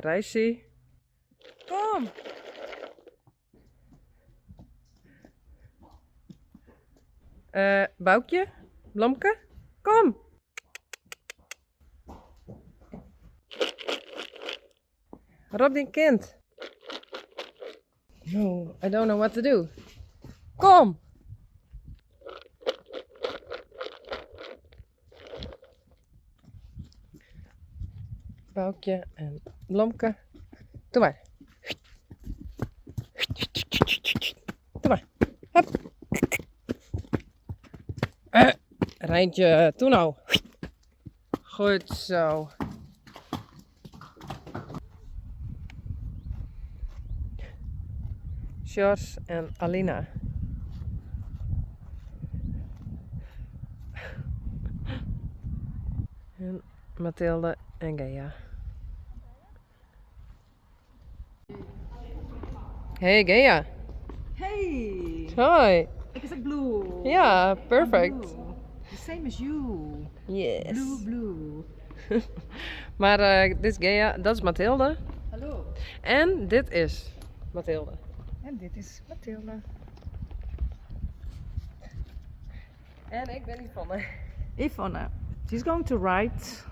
Reisje. Kom! Eh, Boukje, Blomke, kom! Rop dyn kind. No, I don't know what to do. Kom! Boukje en Blomke. Doe mar. Doe mar. Hup. Eh, Reintje, toe nou. Goed zo. Sjors en Alina. En Mathilde en Gea. Hey Gea. Hey! Hoi. Ik is ook blue. Ja, perfect. Blue. The same as you. Yes. Blue, blue. Maar dit is Gea, dat is Mathilde. Hallo. En dit is Mathilde. En dit is Mathilde. En ik ben Yvonne. Yvonne. She's going to ride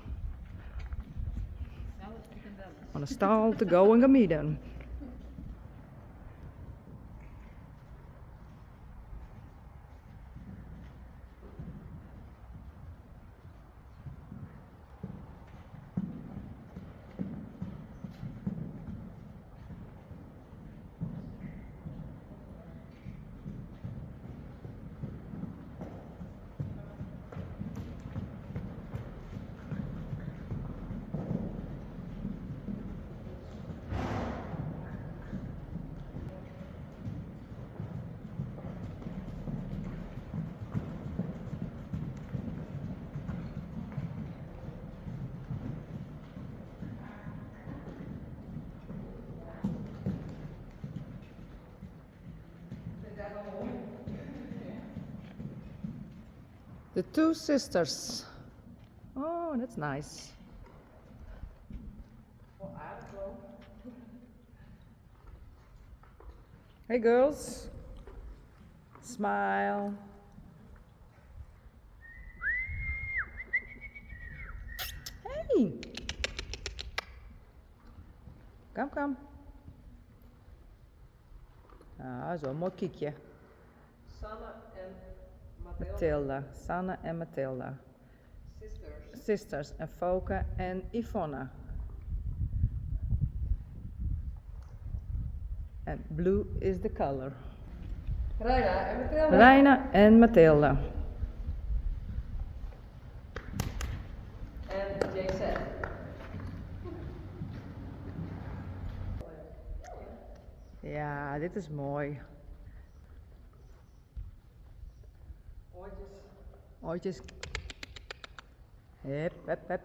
on a stall to go in Gemiden. The two sisters. Oh, that's nice. Hey girls. Smile. Hey. Kom, kom. Ah, zo'n mooi kiekje. Sanne en Mathilde. Mathilde. Sanne en Mathilde. Sisters. Sisters en Foke en Yvonne. And blue is the color. Reina en Mathilde. Reina en Mathilde. En JZ. Ja, dit is mooi. Oortjes. Oortjes. Hip, hip, hip.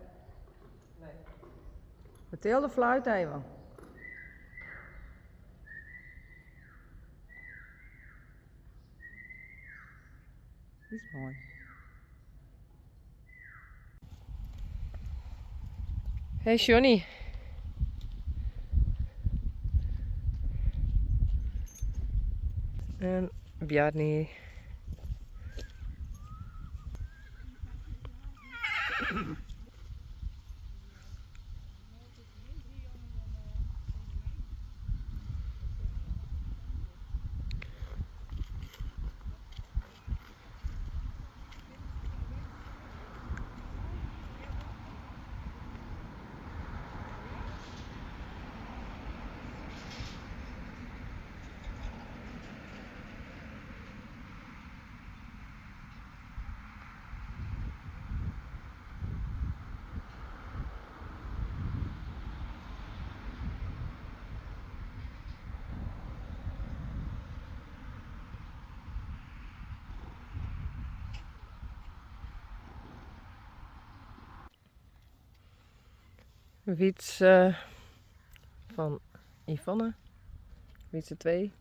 Nee. Mathilde fluit even. Die is mooi. Hey Johnny. En Bjarni. Wietse van Yvonne. Wietse 2.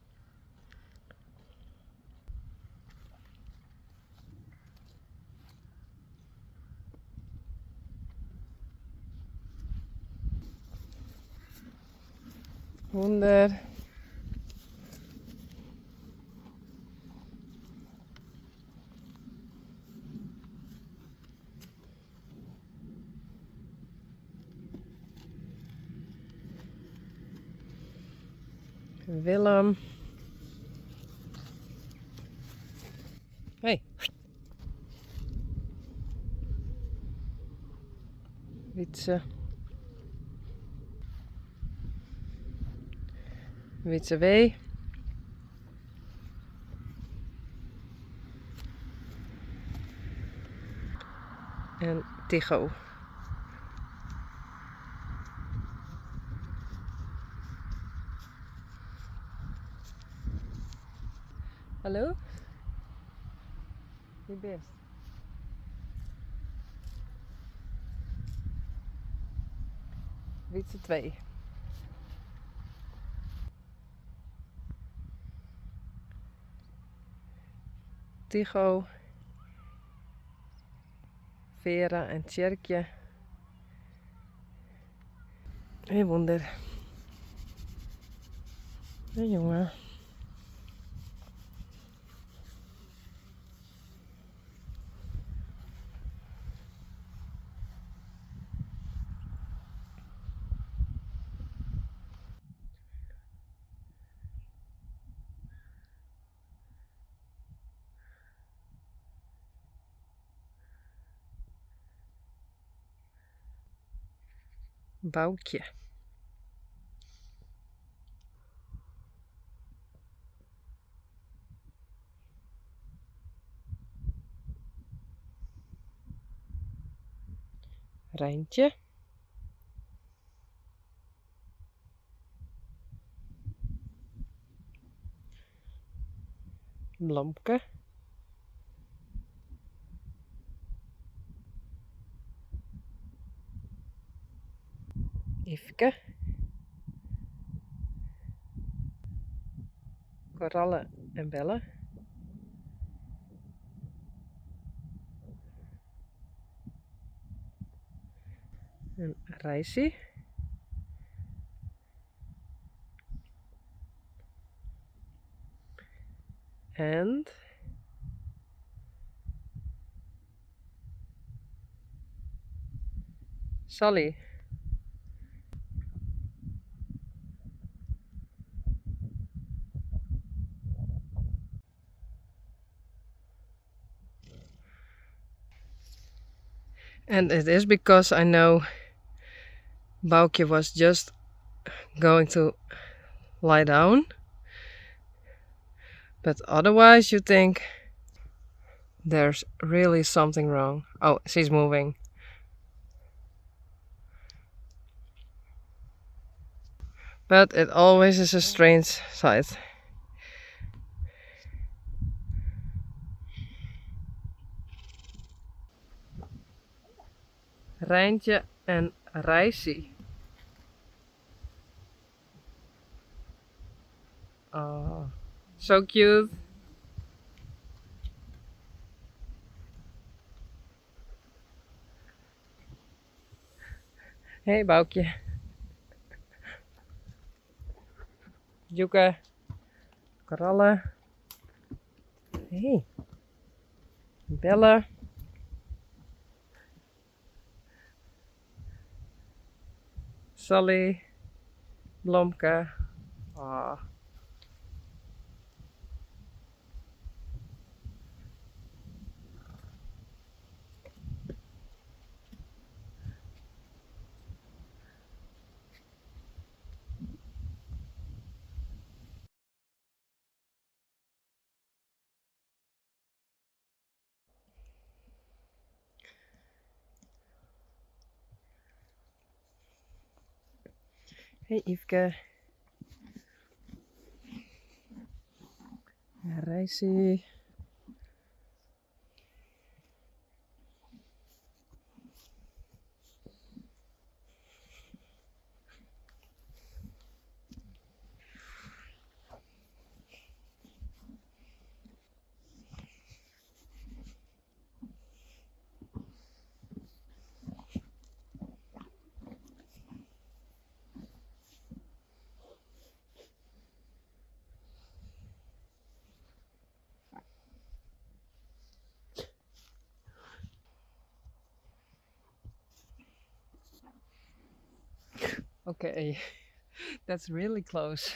Wûnder. Willem. Hey. Wytse. Wytse W. En Tycho. Hallo? Wie bist? Wytse 2. Tycho, Vera en Tjerkje. Hey Wûnder. Hey jonge. Boukje. Reintje. Blomke. Yfke. Koralle en Belle. En Reisy. And Sally. And it is because I know Boukje was just going to lie down. But otherwise you think there's really something wrong. Oh, she's moving. But it always is a strange sight. Reintje en Reisy. Oh, so cute. Hey Boukje. Joeke. Koralle. Hey. Belle. Sally. Blomke. Ah. Hey Yfke. Reisy. Okay, that's really close.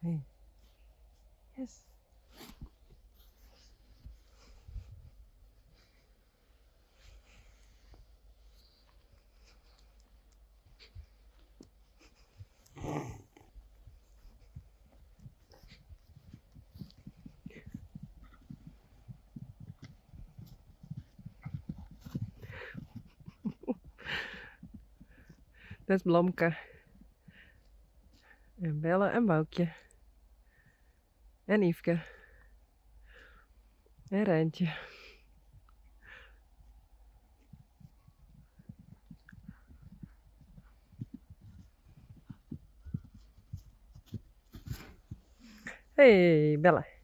Hey. Yes. Dat is Blomke. En Belle en Boukje. En Yfke. En Rijntje. Hey Belle.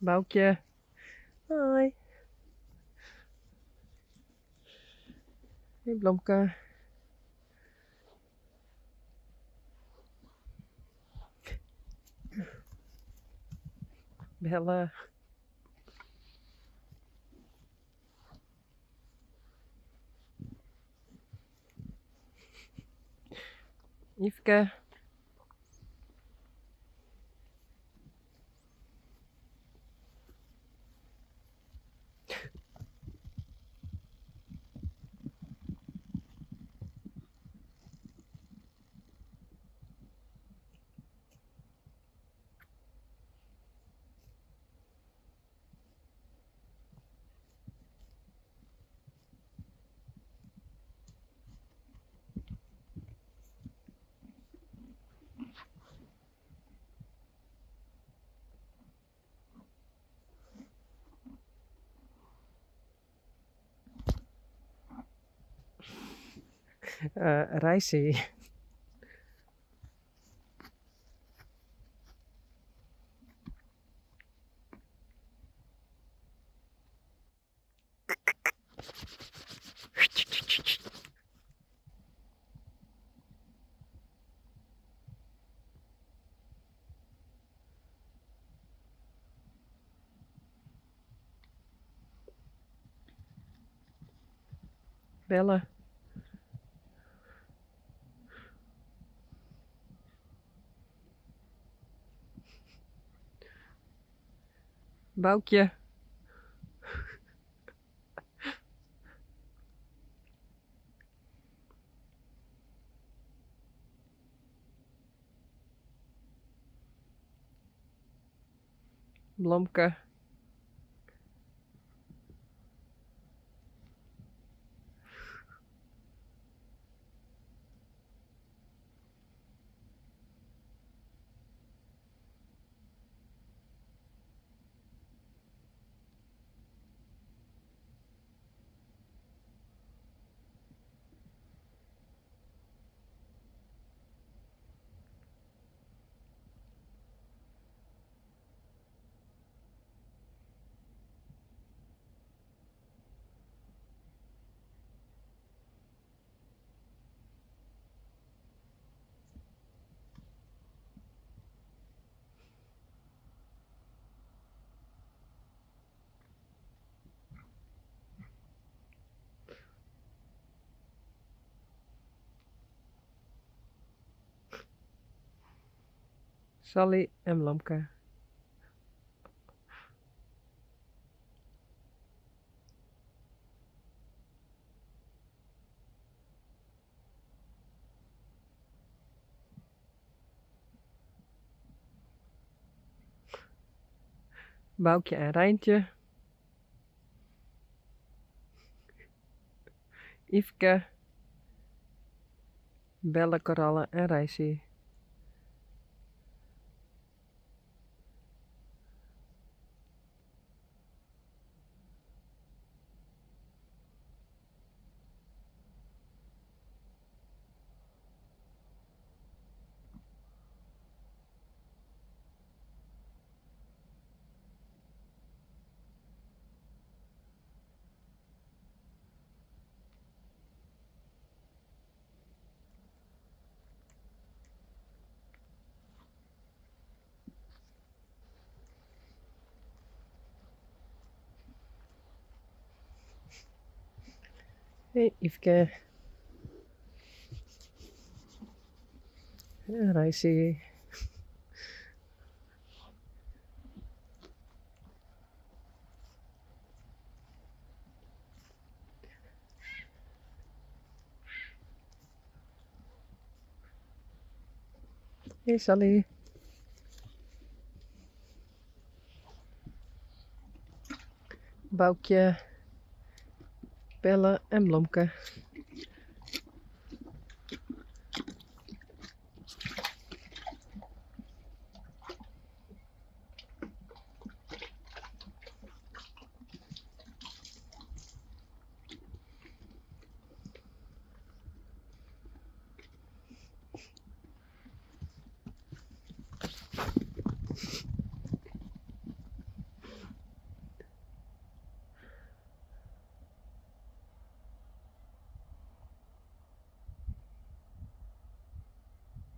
Boukje. Hoi. Hey Blomke. Belle. Yfke. Reisje. Belle. Boukje. Blomke. Sally en Blomke. Boukje en Rijntje. Yfke. Belle, Koralle en Reisje. Hey Yfke. En Reisy. Hey Sally. Boukje, Pelle en Blomke.